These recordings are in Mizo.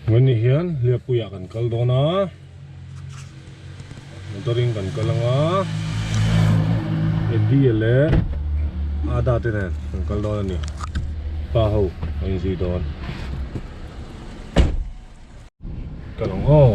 Vawiin hian Hliapuiah kan kal dawn a, motor in kan kal ang a, Eddie leh Ada te nen kan kal dawn a ni, pa ho a inzui dawn. Kal ang aw.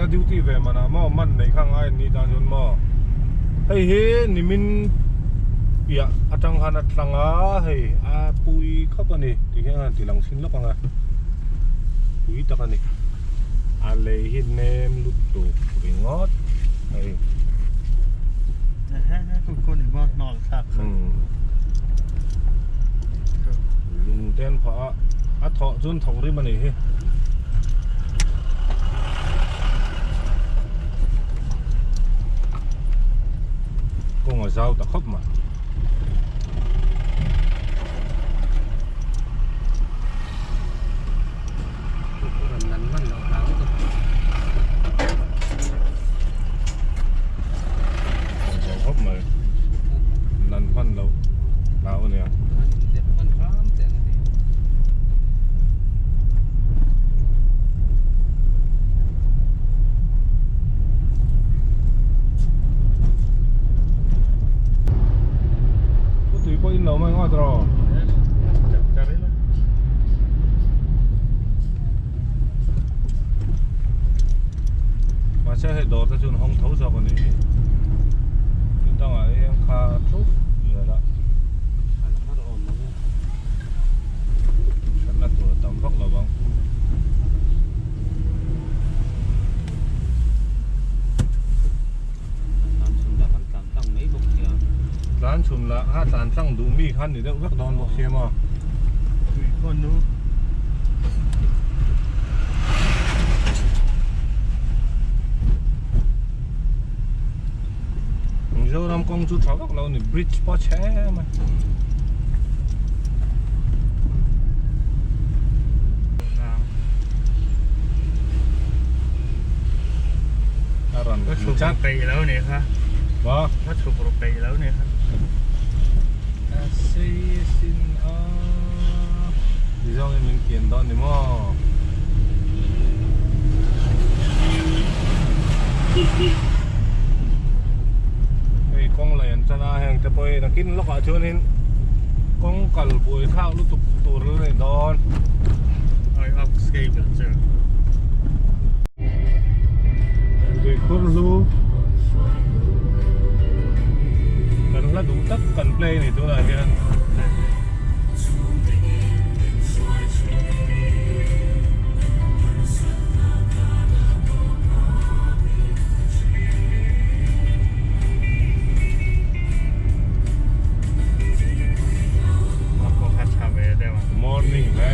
Duty ve manah maw man nei kha ngai an ni tan chuan maw hei hi nimin piah atang khan a tlang a hei a pui khawp a ni ti hian a han ti lang thin lawk ang a pui tak a ni a lei hi nem lutuk ringawt hei. Lung te an phah a a thawh chuan thawk rim a nih hi. a zau ta khawp mai. Zau khawp mai. Nan hman loh hlau a nia. Tui pawh in lo mai ngawt rawh. Mahse hei dawr te chu an hawng tho zawk a ni hi. Tin dangah hian kha thup zel a. Thatna tur a tam vak lo vang. Tlan chhun lah kha tlan tlang duh mi kha ni deuh vek dawn bawk sia maw. Mizoram kawng chu tha vak lo a ni bridge pawh a chhe em a. A rawn chak peih lo ni kha. Maw? Ka chhuk ru peih lo ni kha. A sei sin a. Ti zawng in min kian dawn ni maw? Hei kawng lei an tan a heng te pawh hi nakin lawkah chuanin kawng kal buai thlak lutuk tur la ni dawn. Ai aux cable chu. Tui khur hlu kan hla duh tak kan play a ni tunah hian. Morning hle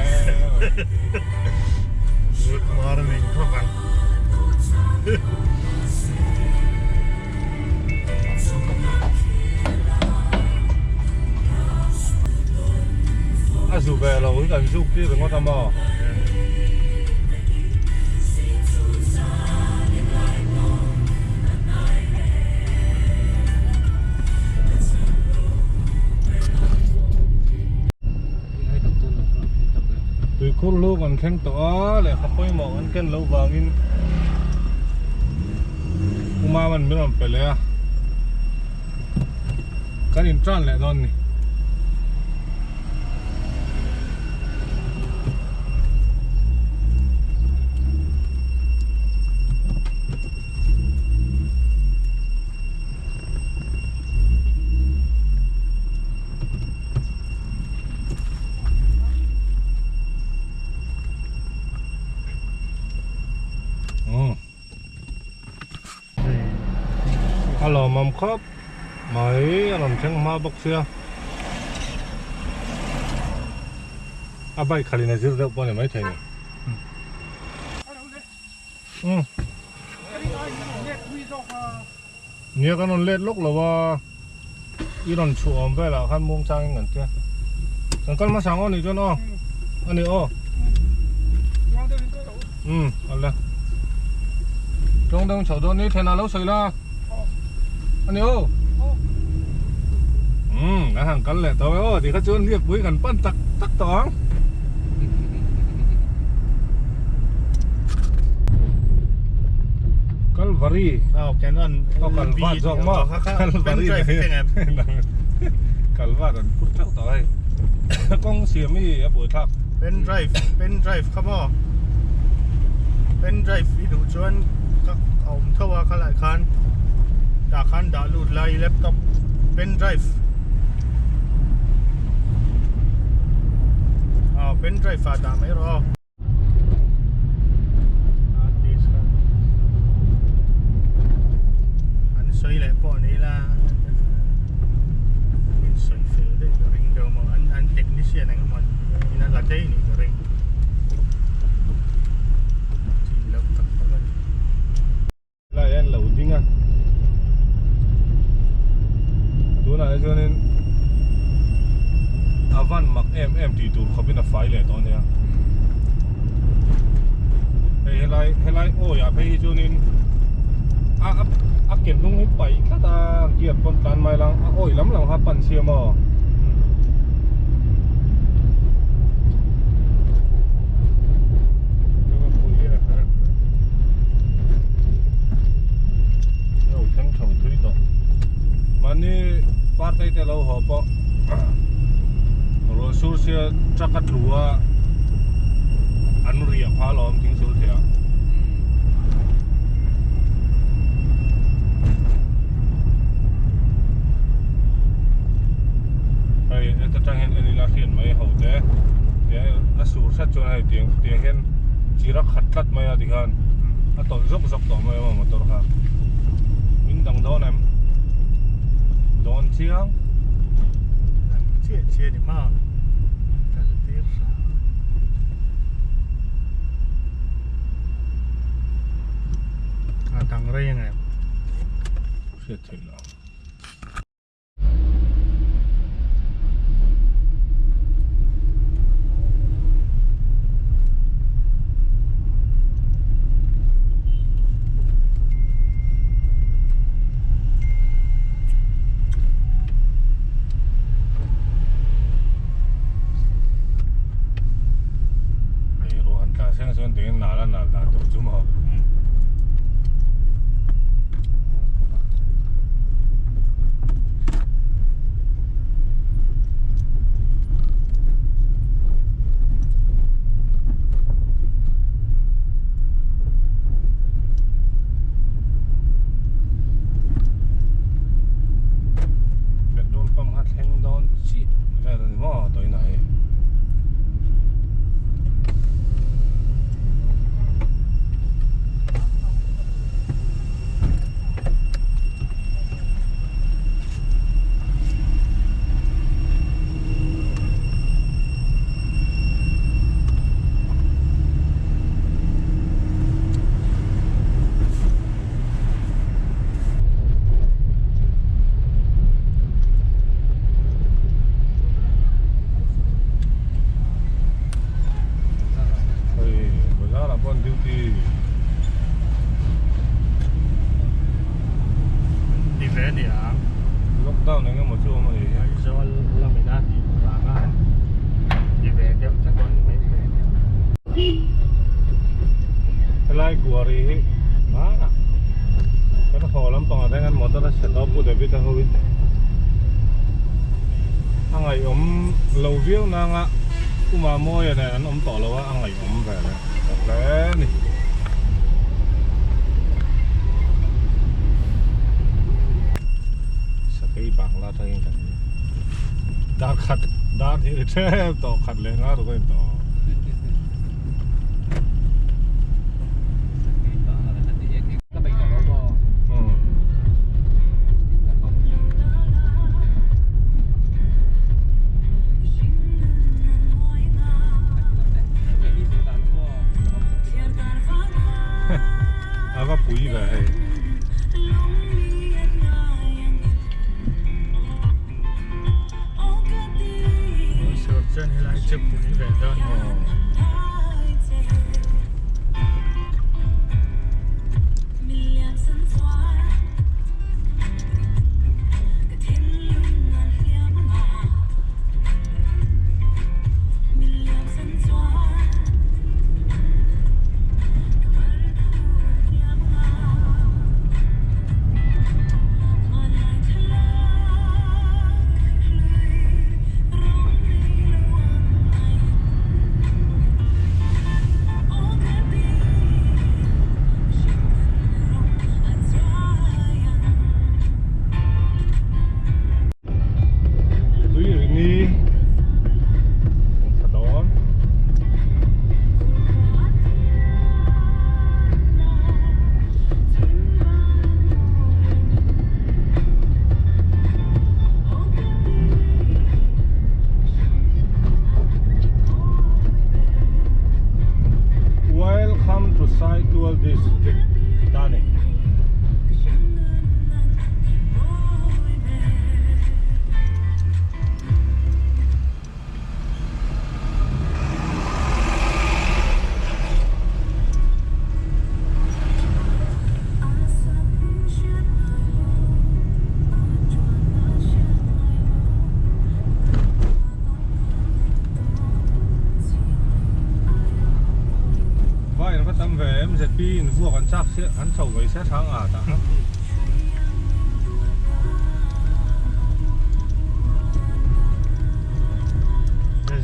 Good morning khawp ang. A zu ve lo hi kan zuk tir ringawt a maw? Tuikhur lu kan thleng tawh a, lehkha pawimawh kan ken loh vangin U Mama'n min rawn pe leh a, kan in tan leh dawn a ni. A lawmawm khawp mai a rawn thleng hma bawk sia a bike khalh in a zir deuh pawh a ni maithei ni. Nia kan rawn let lawk lo a i rawn chhuah awm velah khan muang changin kan tia kan kal hmasa ang aw nih chuan aw a ni aw um awle tawng deuh in chhoh dawn ni thlenah lo sawi la a ni aw um kan han kal leh tawh e aw tikha chuan hliapui kan pan tak tak tawh ang. Kalvari Aw Canon Aw Kalvat zawk maw Kalvari Kalvat an phur theuh tawh hei kawng siam hi a buaithlak Pen drive pen drive kha maw pen drive i duh chuan ka awm tho a khalai khan tah khan dah lut lai laptop pen drive Aw pen drive ah dah mai rawh aw. Hard disk a an sawi leh pawh ni ila in sawi fel daih ka ring deuh maw an an technician eng emaw in a la daih nih ka ring chin loh tak tak a ni. Lai hian lo ding a. van mak em em tih tur khawpin a fai leh tawh a nia. Hei helai helai awi ah phei hi chuanin a a a ke hnung hi paih tlat a gear pawn tlan mai lang a awi lam lam kha a pan sia maw. Lo thleng tho thui tawh. Mahni party te lo haw pawh ruah sur sia truck a tlu a an riah phah alawm thing sul thei ah. Hei heta tang hian en ila hriat mai ho te a sur hret chuan hei tiang tiang hian chir a khat tlat mai a tikhan a tawlh zawk zawk tawh mai a motor kha min dang dawn em dawn chiang dang chiah chiah ni ma kal tir hram a dang rei ang em hriat theih loh. Hei ruah han tla seng chuan tingin nal a nal dan tur chu maw. Petrol pump kha thleng dawn chiah vel a ni maw tawina hei. Hei bazar ah pawh an duty. Ti ve a ni ang. Lockdown eng emaw chu awm a ni hi. Aizawl lamin a tih vanga ti ve deuh te pawh a ni maithei a ni ang. Helai kuari hi hmanah kan haw lampangah te hian motor a chhe tawh Pu David a hoin a ngaihawm lo viau nanga Pu Mamawia nen an awm tawh lo a a ngaihawm ve leh tawh hle a ni. Sakei bangla atangin kan dar khat dar hi ri tep tawh khat leh nga ruk a ni tawh. A va pui ve hei. Chuan helai chu pui ve dawn. tam ve MZP in vuak an chak sia an chho ve sia thang a tah kha.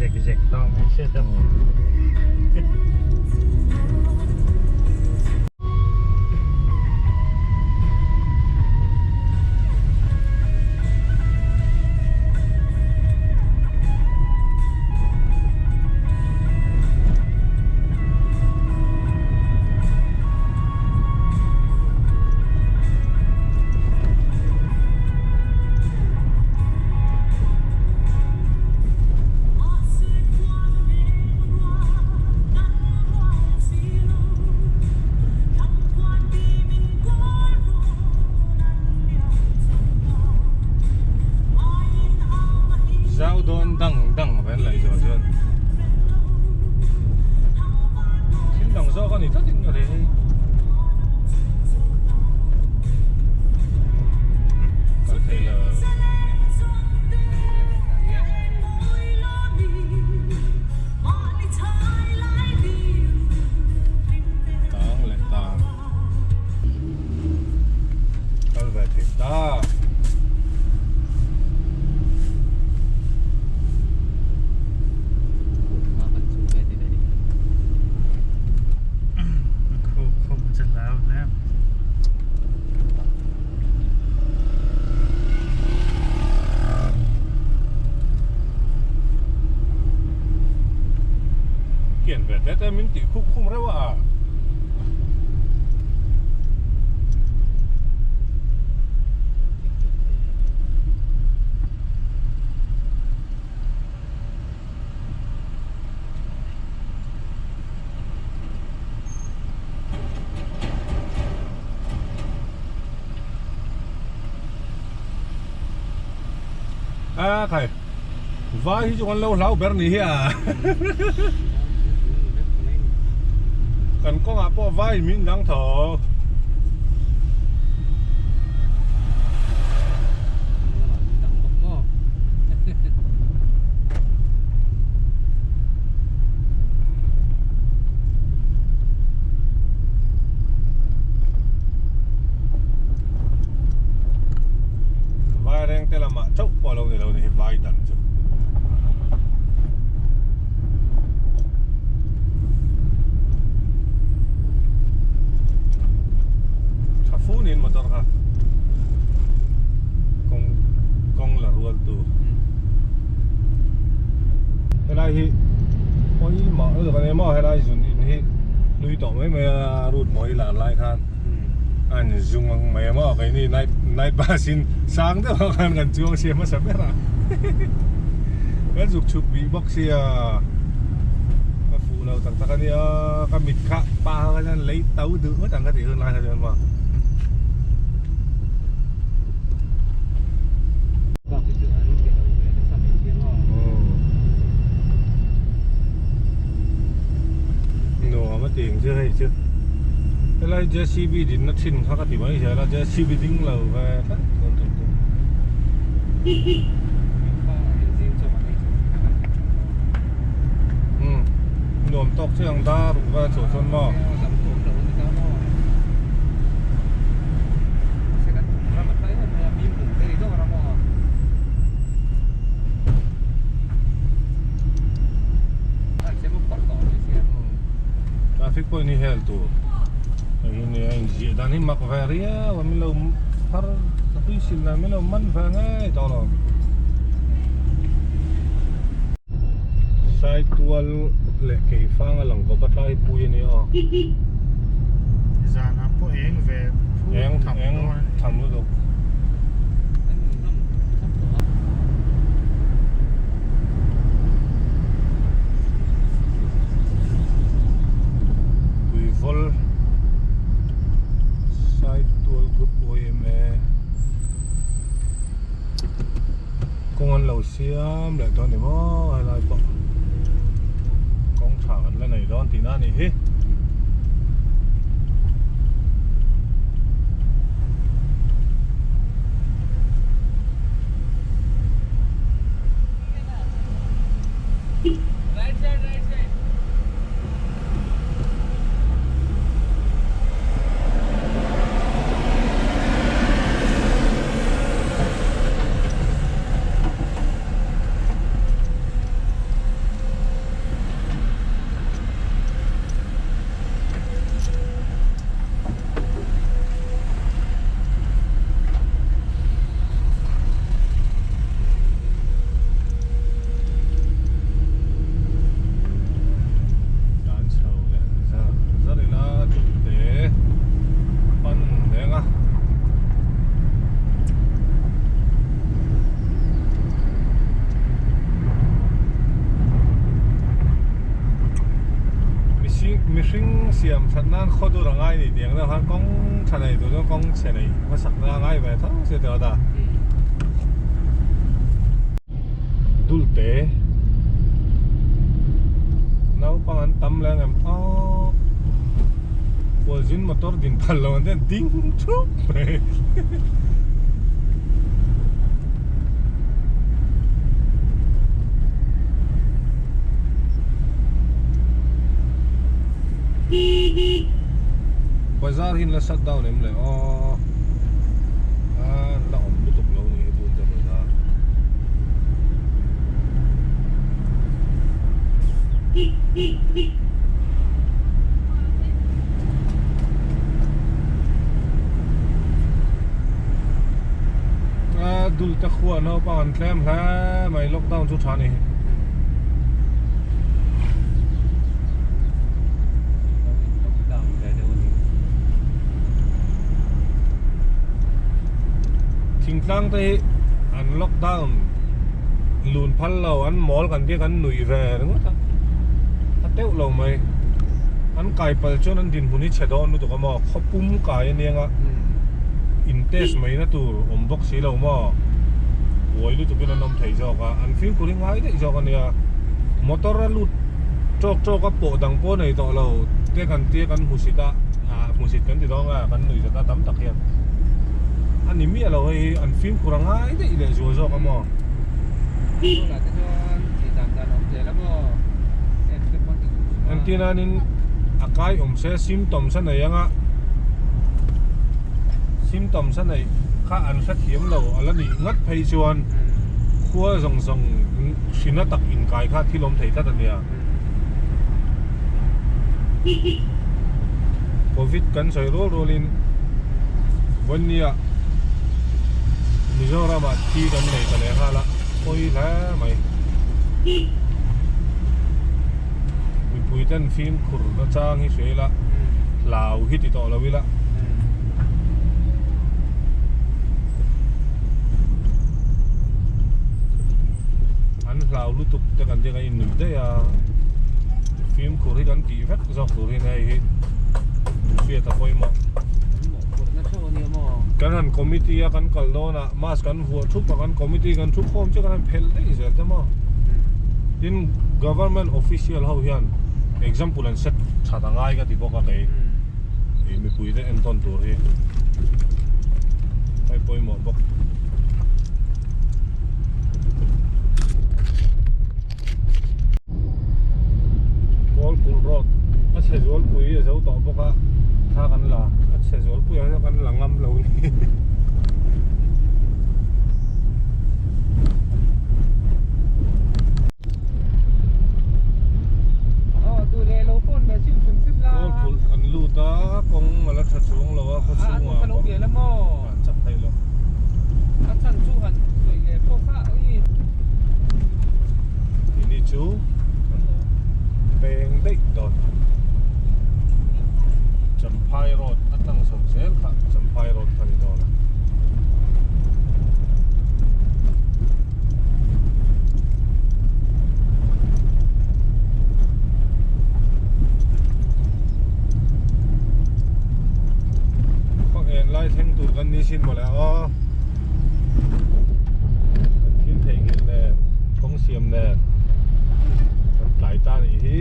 Zek zek tawh mai sia ta. Zau dawn dang dang ve an laih zawh chuan thil dang zawk a ni tlat in ka ring hei kal thei lo. Tang leh tang kal ve thei ta. Kian ve te te min tih khuk khum reuh a. A khai vai hi chu kan lo hlau ber ni hi a kan kawngah pawh vai min dang tho. Vai reng te lamah chauh pawh a lo ni lo ni hi vai dan chu. Tha fu niin motor kha kawng kawng la rual tu. Helai hi pawimawh lutuk a ni maw helai zun in hi hlui tawh mai mai a route mawi lar lai khan a in zung ang mai a maw keini night night bus in sang deuh ah khan kan chuang sia hmasa ber a kan zuk chhuk bih bawk sia ka fuh lo tak tak a nia ka mit kha pa kha chuan lei to duh ngawt ang ka tih hun lai kha chuan maw. Nuam a tih ang chu hei chu helai JCB dinna thin kha ka ti mai zel a JCB ding lo ve tlat dawn tawh chu. Umm nuam tawk chiah ang dar ruk vel chhuah chuan maw. Traffic pawh in hi hel tur hei hi nia inziah dan hi mak ve riau a min lo phar tui sil dan min lo man ve ngei tawh lo Saitual leh Keifang a lang kawp a tlai pui a nia aw. Zanah pawh eng ve eng eng tham lutuk. Tuivawl Saitual Group YMA kawng an lo siam leh dawn ni maw helai pawh kawng tha kan la nei dawn tihna a nih hi. Mihring siam that nan khaw dur a ngai ni tih ang deuh khan kawng tha nei tur chuan kawng chhe nei hmasak na a ngai ve tho sia tih ta. Dulte naupang an tam leh ang em aw khualzin motor din phal lo an ti a ding thup mai. Bazar hi an la shut down em le aw an la awm lutuk lo ni hi tun te bazar. A dul te khuah naupang an tlem hle mai lockdown chu tha ni. Thingtlang te hi an lockdown lun phal lo an mawl kan tia kan nuih ve ringawt a a teuh lo mai an kai pal chuan an dinhmun hi chhe dawn lutuk a maw khaw pum kai aniang a in test mai na tur awm bawk si lo maw buai lutuk in an awm thei zawk a an fimkhur hi ngai daih zawk ania motor a lut tawk tawk a pawh dang pawh nei tawh lo te kan tia kan hmu sit a ah hmu sit kan ti dawn a kan nuih zat a tam tak hian a ni miah lo hei hi an fimkhur a ngai daih leh zual zawk a maw. Engtin anin a kai awm se symptoms a nei anga symptoms a neih kha an hrethiam lo a la nih ngat phei chuan khua zawng zawng hrina tak inkai kha thil awm thei tlat a nia. Covid kan sawi rual rualin vawinia Mizoramah thi kan nei ta leh nghal a pawi hle mai. Mipui ten fimkhur nachang hi hria ila hlau hi ti tawh lo ila. An hlau lutuk te kan tia kan innuih daih a, fimkhur hi kan tih vek zawk tur hi hei hi hriat a pawimawh. Kan han committee a kan kal dawn a mask kan vuah thup a kan committee kan thu khawm chiah kan han phelh daih zel te maw. Tin government official ho hian example an set that a ngai ka ti bawk a kei. Ih mipui te entawn tur hi hei pawimawh bawk. Kawlkulh road a chhe zualpui a zo tawh bawk a thla kan la a chhe zualpui ah hian kan la ngam lo ni. Kawlkulh kan lut a kawng a la tha chuang lo a khawchhungah pawh an chak thei lo. Ini chu peng daih dawn Champhai road a tlang chho zel kha Champhai road kha ni dawn a. Khaw en lai thleng tur kan ni sin mawle aw kan thil theihnghilh nen kawng siam nen kan tlai ta nih hi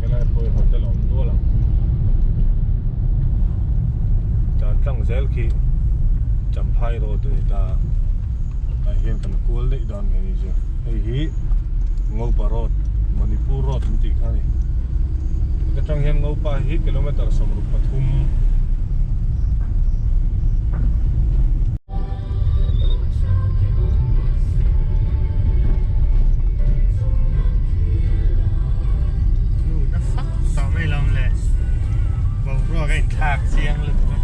helai pawh hi hotel a awm nual ang dan tlang zel khi Champhai road a ni ta tah hian kan kual daih dawn nge ni chu hei hi Ngopa road Manipur road an tih kha a ni heta tang hian Ngopa hi kilometer 63. Nu na fak tawh mai lo le boruak a inthlak chiang lutuk a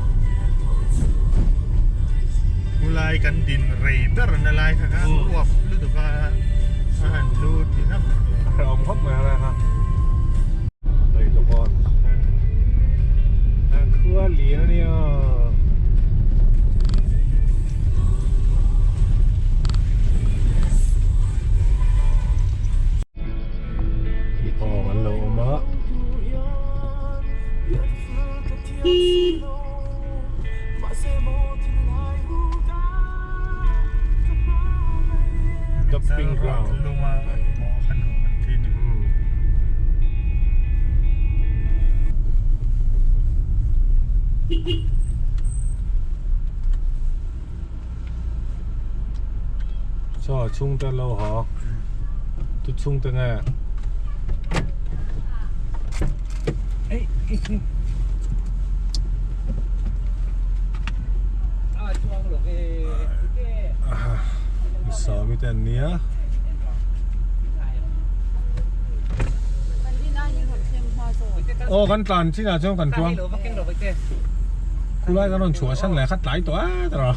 khulai kan din rei ber na lai kha kha uap lutuk a a han lut ti hnap a hrehawm khawp mai a lai kha hei te pawh a khua lian a nia. Dumping ground. Chaw chhungte an lo haw tu chhungte nge Sawmi te an nia. Aw kan tlan chinah chuan kan tluang. Khulai kan rawn chhuah san leh kha tlai tawh a tawh a.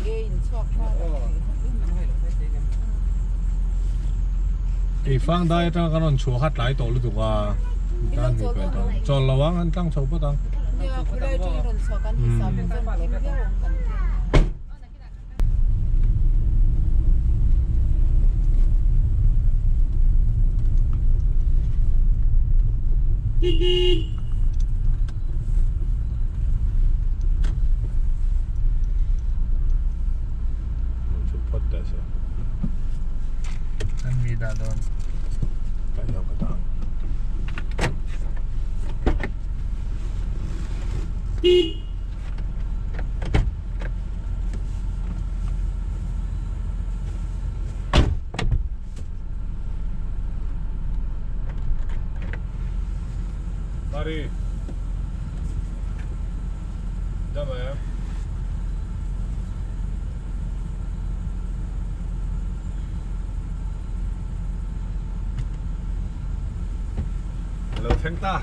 Ei fang dai atanga kan rawn chhuah kha tlai tawh lutuk a. Tan hmu pel tawh. Chawl lo ang an tlang chho phawt ang. Mari. Dam em. Lo thleng ta.